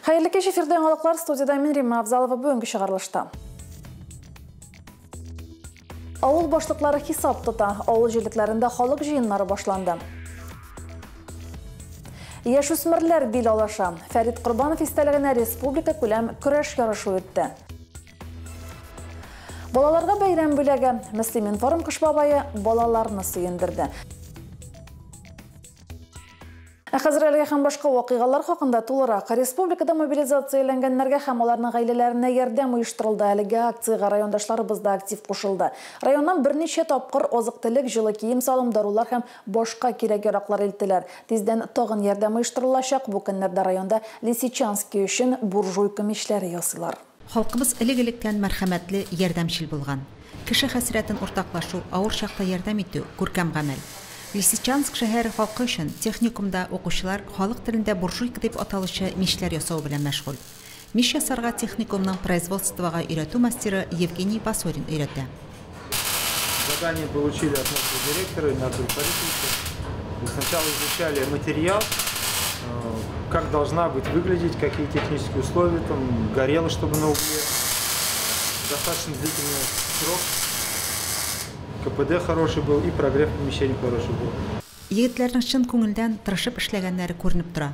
Хәерле кич, эфирда яңалыклар, студияда мин, Римма Авзалова, бүгенге чыгарылышта. Авыл башлыклары хисап тота. Авыл җирлекләрендә халык җыеннары башланды. Яшүсмерләр бил алыша. Фәрит Корбанов истәлегенә республика күләм көрәш ярышы үтте. Балаларга бәйрәм бүләге. Мөслим информ Кыш бабае балаларны сөендерде. Ә хәзер әлеге һәм башка вакыйгалар хакында тулырак. Республикада мобилизацияләнгәннәргә һәм аларның гаиләләренә ярдәм оештырылды. Әлеге акциягә райондашларыбыз да актив кушылды. Районнан берничә тапкыр азык-төлек, җылы кием-салым, дарулар һәм башка кирәк-яраклар илттеләр. Тиздән тагын ярдәм оештырылачак. Бу көннәрдә районда Лисичанский өчен буржуйка мичләре ясыйлар. Халкыбыз элек-электән мәрхәмәтле, ярдәмчел булган. Кеше хәсрәтен уртаклашу, авыр чакта ярдәм итү күркәм гамәл. Лисичанск шәһәре халкы өчен техникумда укучылар халык телендә буржуйка дип аталучы мичләр ясау белән мәшгуль. Мич ясарга техникумның производствога өйрәтү мастеры Евгений Басорин өйрәтә. Задание получили от нашего директора Игната Борисовича. Мы сначала изучали материал, как должна быть выглядеть, какие технические условия, там горело, чтобы на угле. Достаточно длительный срок. КПД хороший был и прогрев помещений хороший был. Егетләрнең чын күңелдән тырышып эшләгәннәре күренеп тора.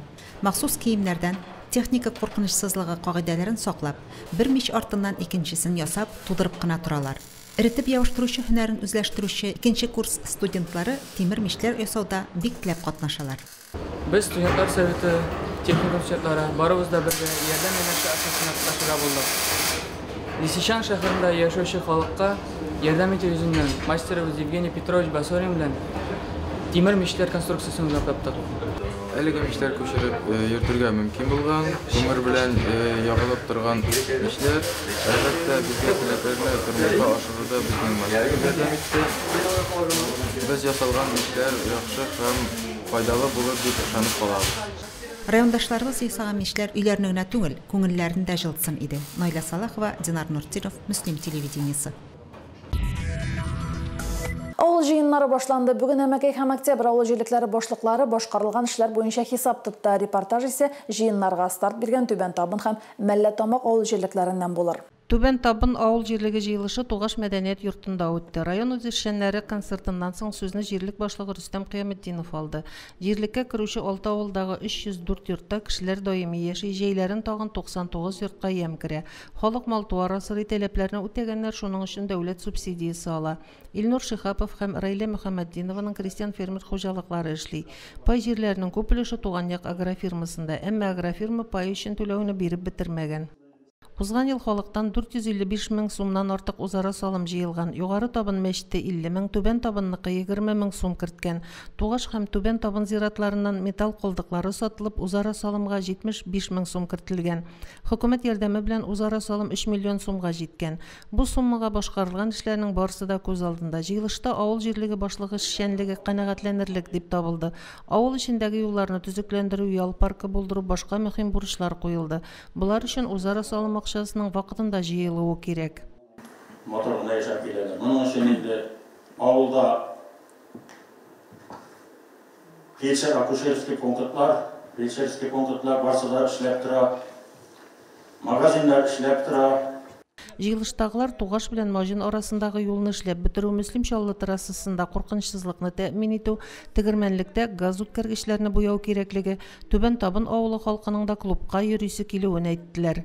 Махсус киемнәрдән, техника куркынычсызлыгы кагыйдәләрен саклап, бер мич артыннан икенчесен ясап, тудырып кына торалар. Эретеп ябыштыручы һөнәрен үзләштерүче икенче курс студентлары тимер мичләр ясауда бик теләп катнашалар. Без студентлар советы, техникум студентлары барыбыз да бергә ярдәм янәшә акциясенә катнашырга булдык. Лисичанск шәһәрендә яшәүче халыкка ярдәм итү йөзеннән мастерыбыз Евгений Петрович Басорин белән тимер мичләр конструкциясен уйлап таптык. Әлеге мичләр күчереп йөртергә мөмкин булган, күмер белән ягылып торган мичләр, әлбәттә, безгә теләкләрне тормышка ашыруда безнең мастер ярдәм итте. Без ясалган мичләр яхшы һәм файдалы булыр дип ышанып калабыз. Райондашларыбыз ясаган мичләр өйләрне генә түгел, күңелләрен дә җылытсын иде. Наилә Салахова, Динар Нуртдинов, Мөслим телевидениесе. Авыл җыеннары башланды. Бүген Әмәкәй һәм Октябрь авыл җирлекләре башлыклары башкарылган эшләр буенча хисап тотты. Репортаж исә җыеннарга старт биргән Түбән Табын һәм Мәлләтамак авыл җирлекләреннән булыр. Түбән Табын авыл җирлеге җыелышы Тугаш мәдәният йортында үтте. Район үзешчәннәре концертыннан соң сүзне җирлек башлыгы Рөстәм Кыяметдинов алды. Җирлеккә керүче 6 авылдагы 304 йортта кешеләр даими яши, җәйләрен тагын 99 йортка ямь керә. Халык мал-туар асрый, таләпләрне үтәгәннәр шуның өчен дәүләт субсидиясе ала. Илнур Шихапов һәм Рәйлә Мөхәммәтдинованың крестьян-фермер хуҗалыклары эшли. Пай җирләренең күп өлеше туган як агрофирмасында, әмма агрофирма пай өчен түләүне биреп бетермәгән. Узган ел халыктан 455 мең сумнан артык үзара салым җыелган. Югары Табын мәчете 50 мең, Түбән Табынныкы 20 мең сум керткән. Тугаш һәм Түбән Табын зиратларыннан металл калдыклары сатылып, үзара салымга 75 мең сум кертелгән. Хөкүмәт ярдәме белән үзара салым 3 миллион сумга җиткән. Бу суммага башкарылган эшләрнең барысы да күз алдында. Җыелышта авыл җирлеге башлыгы эшчәнлеге канәгатьләнерлек дип табылды. Авыл эчендәге юлларны төзекләндерү, ял паркы булдыру, башка мөһим бурычлар куелды. Болар өчен үзара салым акчасының вакытында җыелуы кирәк. Матур гына яшәп киләләр. Моның өчен инде авылда фельдшер-акушерский пунктлар, барысы да эшләп тора. Магазиннар эшләп тора. Җыелыштагылар Тугаш белән Маҗин арасындагы юлны эшләп бетерү, Мөслим Чаллы трассасында куркынычсызлыкны тәэмин итү, тегермәнлектә газ үткәргечләрне буяу кирәклеге, Түбән Табын авылы халкының да клубка йөрисе килүен әйттеләр.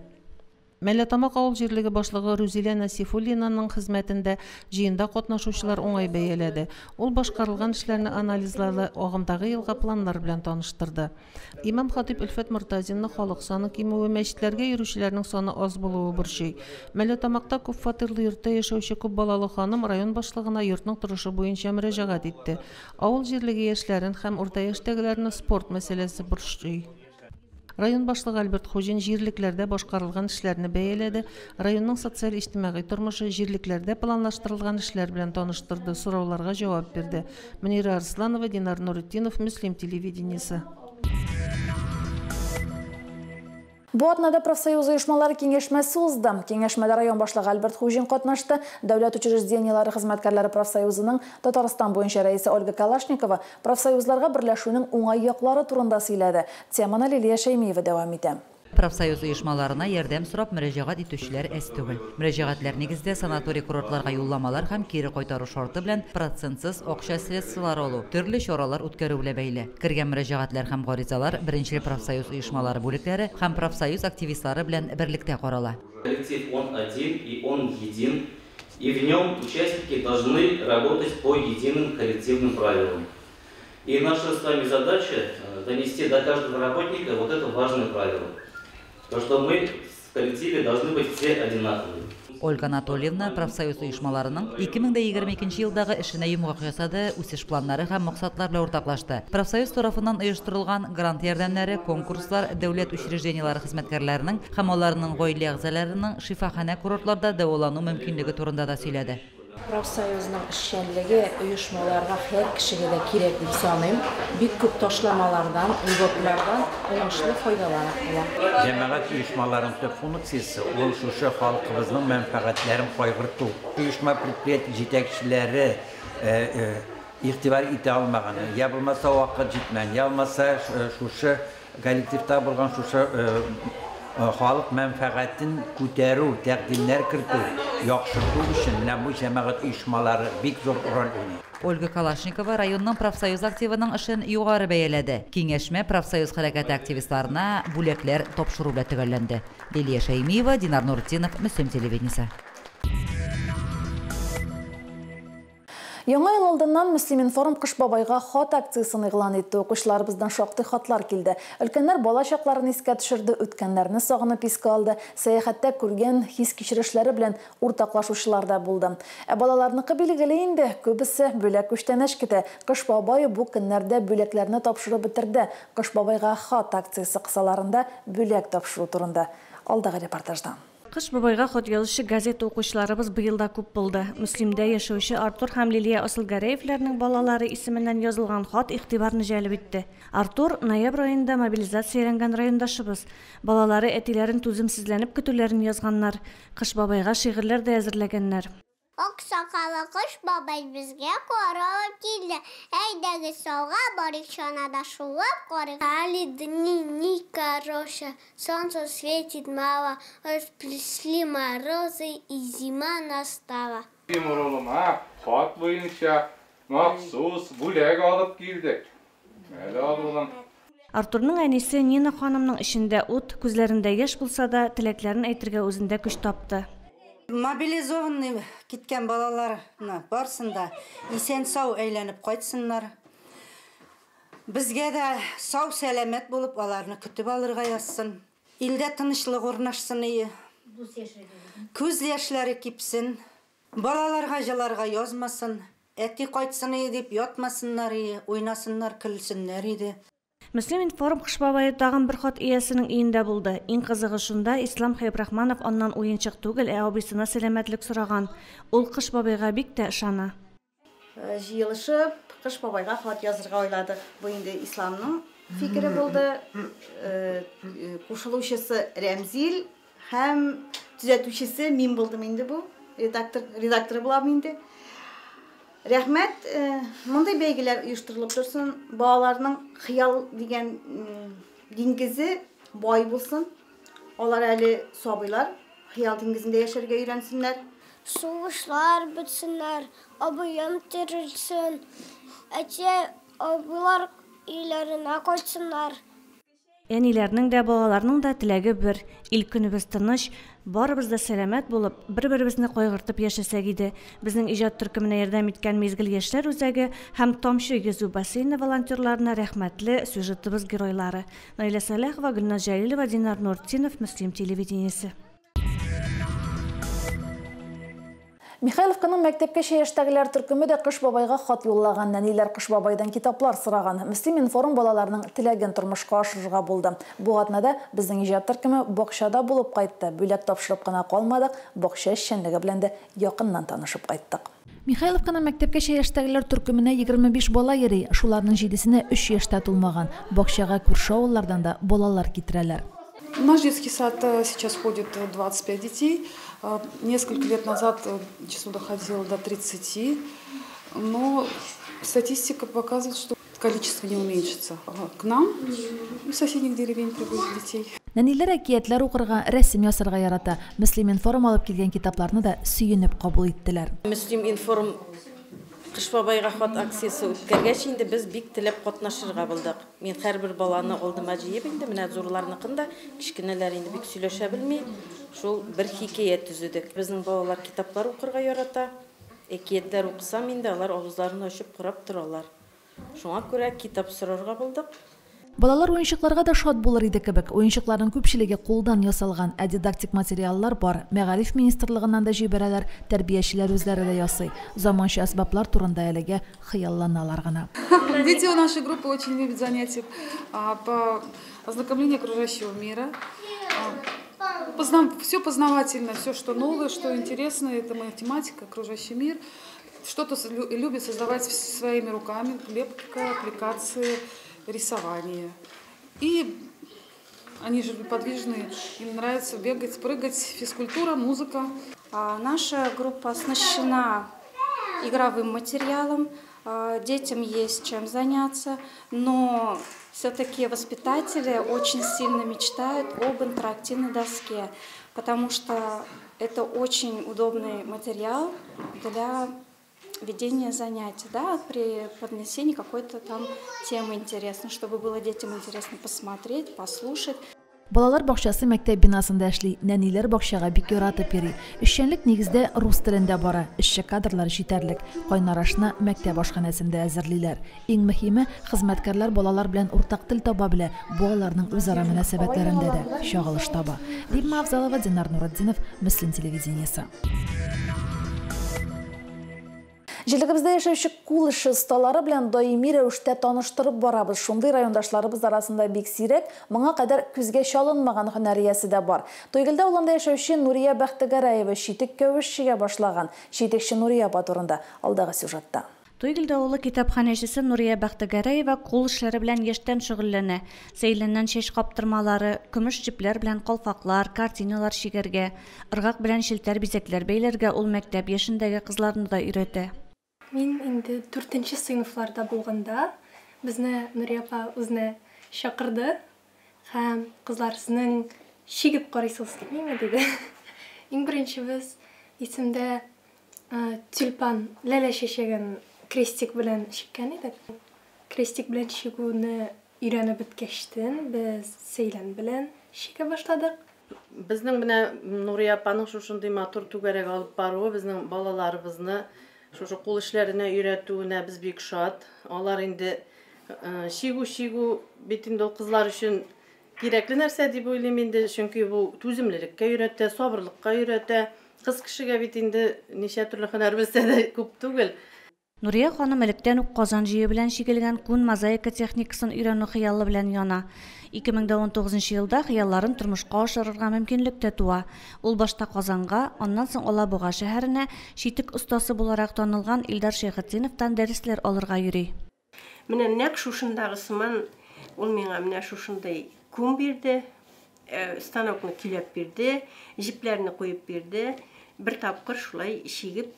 Мәлләтамак авыл җирлеге башлыгы Рүзилә Насифуллинаның хезмәтендә җыенда катнашучылар уңай бәяләде. Ул башкарылган эшләрне анализлады, агымдагы елга планнар белән таныштырды. Имам хатип Өлфәт Мортазинны халык саны кимүе, мәчетләргә йөрүчеләрнең саны аз булуы борчый. Мәлләтамакта күп фатирлы йортта яшәүче күп балалы ханым район башлыгына йортның торышы буенча мөрәҗәгать итте. Авыл җирлеге яшьләрен һәм урта яшьтәгеләрне спорт мәсьәләсе борчый. Район башлыгы Альберт Хуҗин җирлекләрдә башкарылган эшләрне бәяләде, районның социаль-иҗтимагый тормышы, җирлекләрдә планлаштырылган эшләр белән таныштырды, сорауларга җавап бирде. Мөнирә Арсланова, Динар Нуретдинов, Мөслим телевидениесе. Бу атнада профсоюз оешмалары киңәшмәсе узды. Киңәшмәдә район башлыгы Альберт Хуҗин катнашты. Дәүләт учреждениеләре хезмәткәрләре профсоюзының Татарстан буенча рәисе Ольга Калашникова профсоюзларга берләшүнең уңай яклары турында сөйләде. Теманы Лилия Шәймиева дәвам итә. Профсоюз оешмаларына ярдәм сорап мөрәҗәгать итүчеләр әз түгел. Мөрәҗәгатьләр нигездә санаторий-курортларга юлламалар һәм кире кайтару шарты белән процентсыз акча средстволары алу, төрле чаралар үткәрү белән бәйле. Кергән мөрәҗәгатьләр һәм гаризалар беренчел профсоюз оешмалары бүлекләре һәм профсоюз активистлары белән берлектә карала. Коллектив он один и он един, и в нем участники должны работать по единым коллективным правилам. И наша с вами задача донести до каждого работника вот это важное правило. То, что мы в коллективе должны быть все одинаковые. Ольга Анатольевна профсоюз оешмаларының 2022 елдагы эшенә йомгак ясады, үсеш планнары һәм максатлар белән уртаклашты. Профсоюз тарафыннан оештырылган грант ярдәмнәре, конкурслар, дәүләт учреждениеләре хезмәткәрләренең һәм аларның гаилә әгъзаларының шифаханә-курортларда дәвалану мөмкинлеге турында да сөйләде. Профсоюзның эшчәнлеге оешмаларга һәр кешегә дә кирәк дип саныйм. Бик күп ташламалардан, льготлардан уңышлы файдаланып була. Җәмәгать оешмаларының төп функциясе ул шушы халкыбызның мәнфәгатьләрен кайгырту. Оешма предприятие җитәкчеләре игътибар итә алмаган, я булмаса вакыт җитмәгән, я булмаса шушы коллективта булган шушы халык мәнфәгатен күтәрү, тәкъдимнәр кертү, яхшырту өчен менә бу җәмәгать оешмалары бик зур роль уйный. Ольга Калашникова районның профсоюз активының эшен югары бәяләде. Киңәшмә профсоюз хәрәкәте активистларына бүләкләр тапшыру белән төгәлләнде. Лилия Шәймиева, Динар Нуртдинов, Мөслим телевидениесе. Яңа ел алдыннан Мөслим-информ Кыш бабайга хат акциясен игълан итте. Укучыларыбыздан шактый хатлар килде. Өлкәннәр бала чакларын искә төшерде, үткәннәрне сагынып искә алды. Сәяхәттә күргән хис-кичерешләре белән уртаклашучылар да булды. Ә балаларныкы билгеле инде, күбесе бүләк күчтәнәч көтә. Кыш бабай бу көннәрдә бүләкләрне тапшырып бетерде. Кыш бабайга хат акциясе кысаларында бүләк тапшыру турында алдагы репортажда. Кыш бабайга хат язучы газета укучыларыбыз быел да күп булды. Мөслимдә яшәүче Артур һәм Лилия Асылгәрәевләрнең балалары исеменнән язылган хат игътибарны җәлеп итте. Артур ноябрь аенда мобилизацияләнгән райондашыбыз. Балалары әтиләрен түземсезләнеп көтүләрен язганнар. Кыш бабайга шигырьләр дә әзерләгәннәр. Ак сакалы кыш бабай безгә кар алып килде. Әйдәгез салга барыйк, чанада шуып карыйк. Али дни не короче, солнце светит мало, пришли морозы и зима настала. Тимур улыма хат буенча махсус бүләк алып килдек. Әле ал улым. Артурның әнисе Нина ханымның эчендә ут, күзләрендә яшь булса да, теләкләрен әйтергә үзендә көч тапты. Мобилизованный киткән балаларны барсын да исән сау әйләнеп кайтсыннар. Безгә дә сау сәламәт булып аларны көтеп алырга язсын. Илдә тынычлык урнашсын ие. Күз яшьләре кипсен. Балаларга җыларга язмасын. Әти кайтсын ие дип ятмасыннар ие, уйнасыннар, көлсеннәр иде. Мөслим-информ Кыш бабае тагын бер хат иясенең өендә булды. Иң кызыгы шунда, Ислам Хәйбрахманов аннан уенчык түгел, ә абыйсына сәламәтлек сораган. Ул Кыш бабайга бик тә ышана. Җыелышып Кыш бабайга хат язырга уйладык. Бу инде Исламның фикере булды. Кушылучысы Рәмзил һәм төзәтүчесе мин булдым инде бу. Редактор булам инде. Рәхмәт, мондый бәйгеләр оештырылып торсын, балаларның хыял дигән диңгезе бай булсын. Алар әле сабыйлар, хыял диңгезендә яшәргә өйрәнсеннәр. Сугышлар бетсеннәр, абыем терелсен, әти абыйлар өйләренә кайтсыннар. Әниләрнең дә, балаларның да теләге бер. Ил көнебез тыныч, барыбыз да сәламәт булып, бер-беребезне кайгыртып яшәсәк иде. Безнең иҗат төркеменә ярдәм иткән Мизгел яшьләр үзәге һәм Тамчы йөзү бассейны волонтерларына рәхмәтле сюжетыбыз геройлары. Наилә Сәләхова, Гөлназ Җәлилова, Динар Нуртдинов, Мөслим телевидениесе. Михайловканың мәктәпкәчә яшьтәгеләр төркеме дә Кыш бабайга хат юллаган. Нәниләр Кыш бабайдан китаплар сораган. Мөслим-информ балаларның теләген тормышка ашырырга булды. Бу атнада безнең иҗат төркеме бакчада булып кайтты. Бүләк тапшырып кына калмадык, бакча эшчәнлеге белән дә якыннан танышып кайттык. Михайловканың мәктәпкәчә яшьтәгеләр төркеменә 25 бала йөри. Шуларның 7-сенә 3 яшьтә тулмаган. Бакчага күрше авыллардан да балалар китерәләр. В наш детский сад сейчас ходит 25 детей. Несколько лет назад число доходило до 30, но статистика показывает, что количество не уменьшится. К нам из соседних деревень привозят детей. Нәниләр әкиятләр укырга, рәсем ясарга ярата. Мөслим-информ алып килгән китапларны да сөенеп кабул иттеләр. Мөслим-информ Кыш бабайга хат акциясе үткәргәч инде без бик теләп катнашырга булдык. Мин һәрбер баланы алдыма җыеп инде, менә зурларныкын да, кечкенәләр инде бик сөйләшә белми, шул бер хикәя төзедек. Безнең балалар китаплар укырга ярата. Әкиятләр укысам инде, алар авызларын ачып карап торалар. Шуңа күрә китап сорарга булдык. Балалар уенчыкларга да шат булыр иде кебек. Уенчыкларның күпчелеге кулдан ясалган, ә дидактик материаллар бар. Мәгариф министрлыгыннан да җибәрәләр, тәрбиячеләр үзләре дә ясый. Заманча әсбаплар турында әлегә хыялланалар гына. Дети у нашей группы очень любят занятия по ознакомлению окружающего мира. Все познавательно, все, что новое, что интересно, это математика, окружающий мир. Что-то любят создавать своими руками, лепка, аппликации, рисование. И они же подвижные, им нравится бегать, прыгать, физкультура, музыка. Наша группа оснащена игровым материалом, детям есть чем заняться, но все-таки воспитатели очень сильно мечтают об интерактивной доске, потому что это очень удобный материал для ведения занятий, да, при поднесении какой-то там темы интересной, чтобы было детям интересно посмотреть, послушать. Балалар бакчасы мәктәп бинасында эшли. Нәниләр бакчага бик яратып йөри. Эшчәнлек нигездә рус телендә бара. Эшче кадрлар җитәрлек. Кайнар ашны мәктәп ашханәсендә әзерлиләр. Иң мөһиме, хезмәткәрләр балалар белән уртак тел таба белә. Бу аларның үзара мөнәсәбәтләрендә дә чагылыш таба. Римма Авзалова, Динар Нуратдинов, Мөслим телевидениесе. Җирлегебездә яшәүче кул эше осталары белән даими рәвештә таныштырып барабыз. Шундый райондашларыбыз арасында бик сирәк, моңа кадәр күзгә чалынмаган һөнәр иясе дә бар. Тойгелдә авылында яшәүче Нурия Бәхтегәрәева читек кәвеш чигә башлаган. Читекче Нурия апа турында алдагы сюжетта. Тойгелде авылы китапханәчесе Нурия Бәхтегәрәева кул эшләре белән яшьтән шөгыльләнә. Сәйләннән чәч каптырмалары, көмеш җепләр белән калфаклар, картиналар чигәргә, ыргак белән челтәр бизәкләр бәйләргә ул мәктәп яшендәге кызларны да өйрәтә. Мин инде 4нче сыйныфларда булганда безне Нурия апа үзенә чакырды һәм кызлар сезнең чигеп карыйсыз килмиме диде. Иң беренче без исемдә тюльпан, ләлә чәчәген крестик белән чиккән идек. Крестик белән чигүне өйрәнеп беткәчтен без сәйлән белән чигә башладык. Безнең менә Нурия апаның шушындый матур түгәрәк алып баруы безнең балаларыбызны шушы кул эшләренә өйрәтүенә без бик шат. Алар инде чигү бит инде ул кызлар өчен кирәкле нәрсә дип уйлыйм инде, чөнки бу түземлелеккә өйрәтә, сабырлыкка өйрәтә. Кыз кешегә бит инде ничә төрле һөнәр белсә дә күп түгел. Нурия ханым электән үк Казан җөе белән чигелгән күн мозаика техникасын өйрәнү хыялы белән яна. 2019 елда хыялларын тормышка ашырырга мөмкинлек тә туа. Ул башта Казанга, аннан соң Алабуга шәһәренә читек остасы буларак танылган Илдар Шәйхетдиновтан дәресләр алырга йөри. Менә нәкъ шушындагы сыман ул миңа менә шушындай күн бирде, станокны көйләп бирде, җепләрне куеп бирде, бер тапкыр шулай чигеп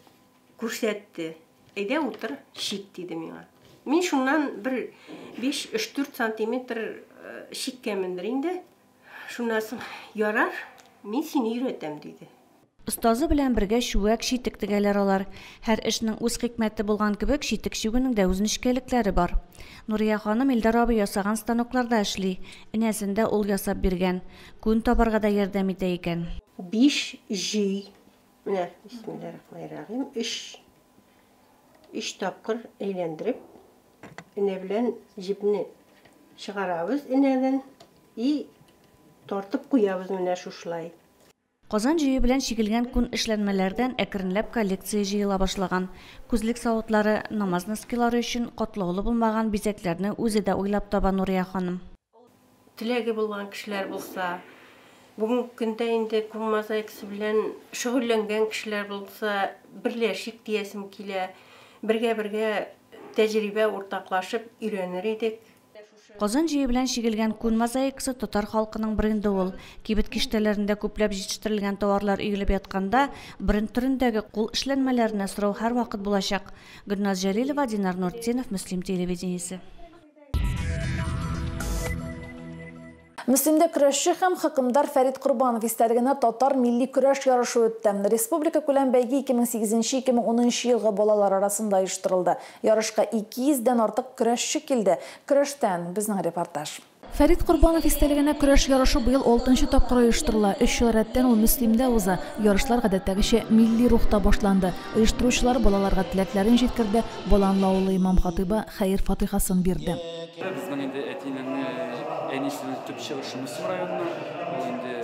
күрсәтте. Әйдә утыр, чик диде миңа. Мин шуннан бер 5-3-4 сантиметр чиккәнмендер инде. Шуннан соң ярар, мин сине өйрәтәм диде. Остазы белән бергә чүәк читек тегәләр алар. Һәр эшнең үз хикмәте булган кебек, читек чигүнең дә үз нечкәлекләре бар. Нурия ханым Илдар абый ясаган станокларда эшли. Энәсен дә ул ясап биргән. Күн табарга да ярдәм итә икән. 5 җөй. Менә бисмиллаһир-рахманир-рахим. 3 тапкыр әйләндереп, энә белән җепне чыгарабыз энәдән и тартып куябыз менә шушылай. Казан җөе белән чигелгән күн эшләнмәләрдән әкренләп коллекция җыела башлаган. Күзлек савытлары, намаз носкилары өчен катлаулы булмаган бизәкләрне үзе дә уйлап таба Нурия ханым. Теләге булган кешеләр булса, бүгенге көндә инде күн мозаикасы белән шөгыльләнгән кешеләр булса, берләшик диясем килә. Бергә-бергә тәҗрибә уртаклашып өйрәнер идек. Казан җөе белән чигелгән күн мозаикасы татар халкының бренды ул. Кибет киштәләрендә күпләп җитештерелгән товарлар өелеп ятканда, бренд төрендәге кул эшләнмәләренә сорау һәрвакыт булачак. Гөлназ Җәлилова, Динар Нуртдинов, Мөслим телевидениесе. Мөслимдә көрәшче һәм хөкемдар Фәрит Корбанов истәлегенә татар милли көрәш ярышы үтте. Республика күләм бәйге 2008-2010 елгы балалар арасында оештырылды. Ярышка 200 дән артык көрәшче килде. Көрәштән безнең репортаж. Фәрит Корбанов истәлегенә көрәш ярышы быел 6нчы тапкыр оештырыла. 3 ел рәттән ул Мөслимдә уза. Ярышлар гадәттәгечә милли рухта башланды. Оештыручылар балаларга теләкләрен җиткерде. Баланлы авылы имам хатыйбы хәер фатихасын бирде. Безнең инде әтинең әнисенең төп чыгышы Мөслим районыннан. Ул инде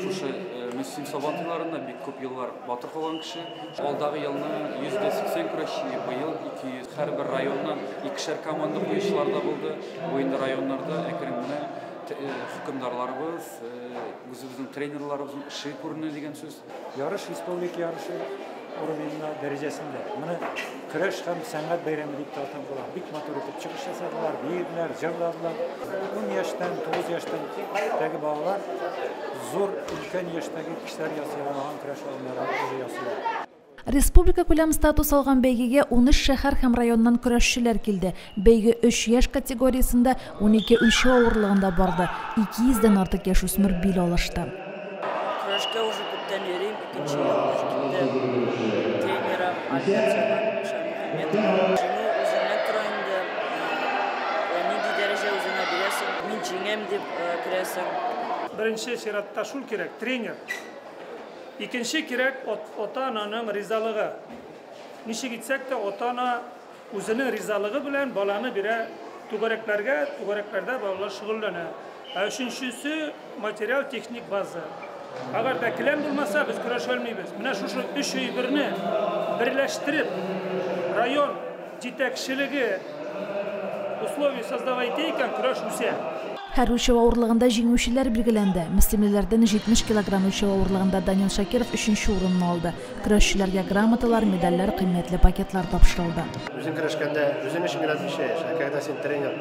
шушы Мөслим Сабантуйларында бик күп еллар батыр калган кеше. Алдагы елны 180 көрәшче, быел 200. Һәрбер районнан икешәр команда куючылар да булды. Бу инде районнарда әкрен генә хөкемдарларыбыз, үзебезнең тренерларыбызның эше күренә дигән сүз. Ярыш республика ярышы уровеньна дәрәҗәсендә. Моны көрәш һәм сәнгать бәйрәме дип тә атап була. Бик матур итеп чыгыш ясадылар, биеделәр, җырладылар. 10 яшьтән, 9 яшьтән тәге балалар зур өлкән яшьтәге кешеләр ясый алмаган көрәш алымнарын уже ясыйлар. Республика күләм статус алган бәйгегә 13 шәһәр һәм районнан көрәшчеләр килде. Бәйге 3 яшь категориясендә 12 үлчәү авырлыгында барды. 200 дән артык яшүсмер бил алышты. Көрәшкә уже күптән йөрим, икенче ел киттем. Тренерым Альберт Шармухаметов. Җиңү үзеңнән тора инде. Нинди дәрәҗә үзеңә бирәсең, мин җиңәм дип керәсең. Беренче чиратта шул кирәк, тренер. Икенче кирәк ата-ананың ризалыгы. Ничек итсәк тә ата-ана үзенең ризалыгы белән баланы бирә түгәрәкләргә, түгәрәкләрдә балалар шөгыльләнә. Ә өченчесе материал техник база. Әгәр дә келәм булмаса, без көрәшә алмыйбыз. Менә шушы өч әйберне берләштереп, район җитәкчелеге условия создавать икән, көрәш үсә. Һәр үлчәү авырлыгында җиңүчеләр билгеләнде. Мөслимлеләрдән 70 килограмм үлчәү авырлыгында Данил Шакиров 3нче урынны алды. Көрәшчеләргә грамоталар, медальләр, кыйммәтле пакетлар тапшырылды. Үзең көрәшкәндә үзең өчен генә отвечаешь, ә когда син тренер,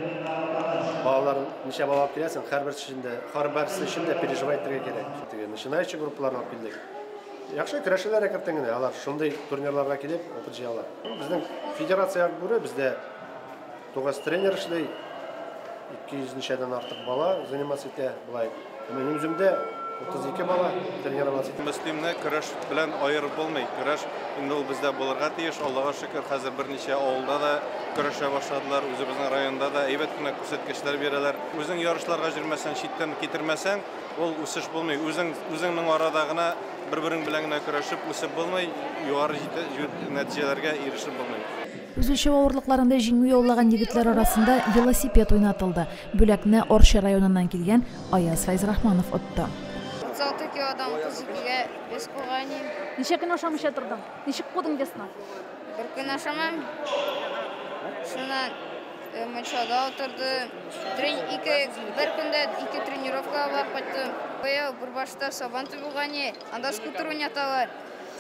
балалар ничә бала алып киләсең, һәрберсе өчен дә переживать итәргә кирәк. Теге начинающий группаларны алып килдек. Яхшы көрәшәләр әкрен генә, алар шундый турнирларга килеп опыт җыялар. Безнең федерация бүре, бездә 9 тренер эшли. 200 ничәдән артык бала заниматься итә былай. Минем үземдә 32 бала тренироваться итә. Мөслимне көрәш белән аерып булмый. Көрәш инде ул бездә булырга тиеш. Аллага шөкер, хәзер берничә авылда да көрәшә башладылар. Үзебезнең районда да әйбәт кенә күрсәткечләр бирәләр. Үзең ярышларга йөрмәсәң, читтән китермәсәң, ул үсеш булмый. Үзеңнең арада гына бер-берең белән генә көрәшеп үсеп булмый, югары нәтиҗәләргә ирешеп булмый. Үз үлчәү авырлыкларында җиңү яулаган егетләр арасында велосипед уйнатылды. Бүләкне Арча районыннан килгән Аяз Фәйзрахманов отты. 36 килодан 32-гә вес куйган идем. Ничә көн ашамыйча тордың? Ничек кудың весны? Бер көн ашамам. Шуннан мунчада утырдым. Бер көндә 2 тренировка барып кайттым. Быел Бурбашта Сабантуй булган иде. Анда скутер уйнаталар.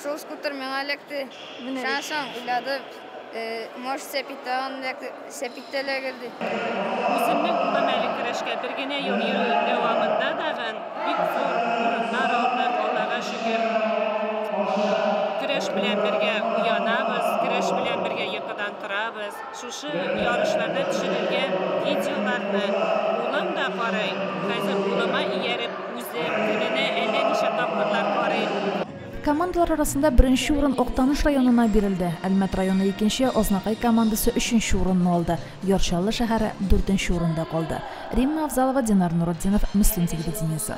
Шул скутер миңа эләкте. Шуннан соң уйладым. Может, сәпиттә эләгерде. Үземнең улым әле көрәшкә бер генә ел йөрү дәвамында дагын бик зур урыннар алдык, Аллага шөкер. Көрәш белән бергә уянабыз, көрәш белән бергә йокыдан торабыз. Шушы ярышларда төшерелгән видеоларны улым да карый. Хәзер улыма ияреп үзем көненә әллә ничә тапкырлар карыйм. Командалар арасында беренче урын Актаныш районына бирелде. Әлмәт районы икенче, Азнакай командасы өченче урынны алды. Яр Чаллы шәһәре дүртенче урында калды. Римма Авзалова, Динар Нуратдинов, Мөслим телевидениесе.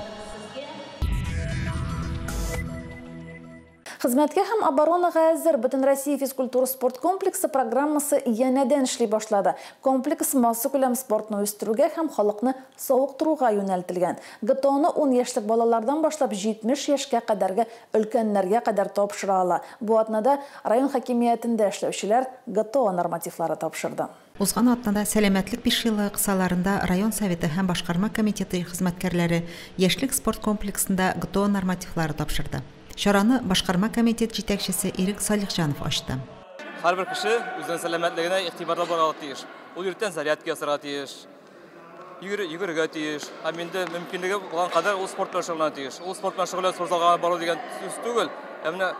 Хезмәткә һәм оборонага әзер Бөтенроссия физкультура спорт комплексы программасы янәдән эшли башлады. Комплекс массакүләм спортны үстерүгә һәм халыкны савыктыруга юнәлтелгән. ГТОны 10 яшьлек балалардан башлап 70 яшькә кадәрге өлкәннәргә кадәр тапшыра ала. Бу атнада район хакимиятендә эшләүчеләр ГТО нормативлары тапшырды. Узган атнада сәламәтлек бишьеллыгы кысаларында район советы һәм башкарма комитеты хезмәткәрләре яшьлек спорт комплексында ГТО нормативлары тапшырды. Чараны башкарма комитет җитәкчесе Ирек Салихҗанов ачты. Һәрбер кеше үзенең сәламәтлегенә игътибарлы булырга тиеш. Ул иртән зарядка ясарга тиеш, йөгерергә тиеш. Һәм инде мөмкинлеге булган кадәр ул спорт белән шөгыльләнергә тиеш. Ул спорт белән шөгыльләнеп спорт залга бару дигән сүз түгел, ә менә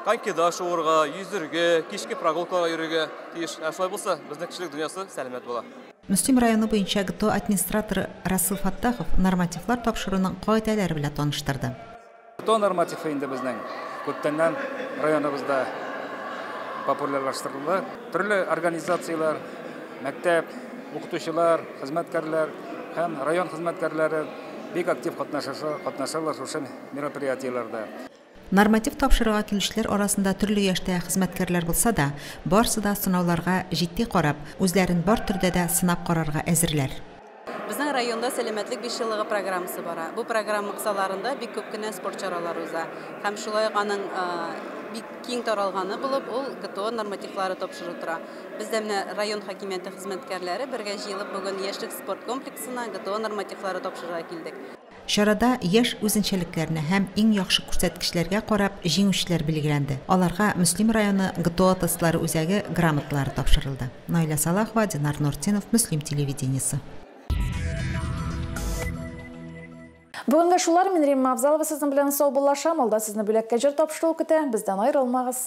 конькида шуырга, йөзергә, кичке прогулкаларга йөрергә тиеш. Ә шулай булса, безнең кешелек дөньясы сәламәт була. Мөслим районы буенча ГТО администраторы Расил Фаттахов нормативлар тапшыруның кагыйдәләре белән таныштырды. ГТО нормативы инде безнең күптәннән районыбызда популярлаштырылды. Төрле организацияләр, мәктәп, укытучылар, хезмәткәрләр һәм район хезмәткәрләре бик актив катнашалар шушы мероприятиеләрдә. Норматив тапшырырга килүчеләр арасында төрле яшьтә хезмәткәрләр булса да, барысы да сынауларга җитди карап, үзләрен бар төрдә дә сынап карарга әзерләр. Безнең районда Сәламәтлек бишьеллыгы программасы бара. Бу программа кысаларында бик күп кенә спорт чаралары уза. Һәм шулай ук аның бик киң таралганы булып, ул ГТО нормативлары тапшыру тора. Без дә менә район хакимияте хезмәткәрләре бергә җыелып бүген Яшьлек спорт комплексына ГТО нормативлары тапшырырга килдек. Чарада яшь үзенчәлекләренә һәм иң яхшы күрсәткечләргә карап җиңүчеләр билгеләнде. Аларга Мөслим районы ГТО тестлары үзәге грамоталары тапшырылды. Наилә Салахова, Динар Нуртдинов, Мөслим телевидениесе. Бүгенгә шулар. Мин Римма Авзалова сезнең белән саубуллашам. Алда сезне бүләккә җыр тапшыруы көтә. Бездән аерылмагыз.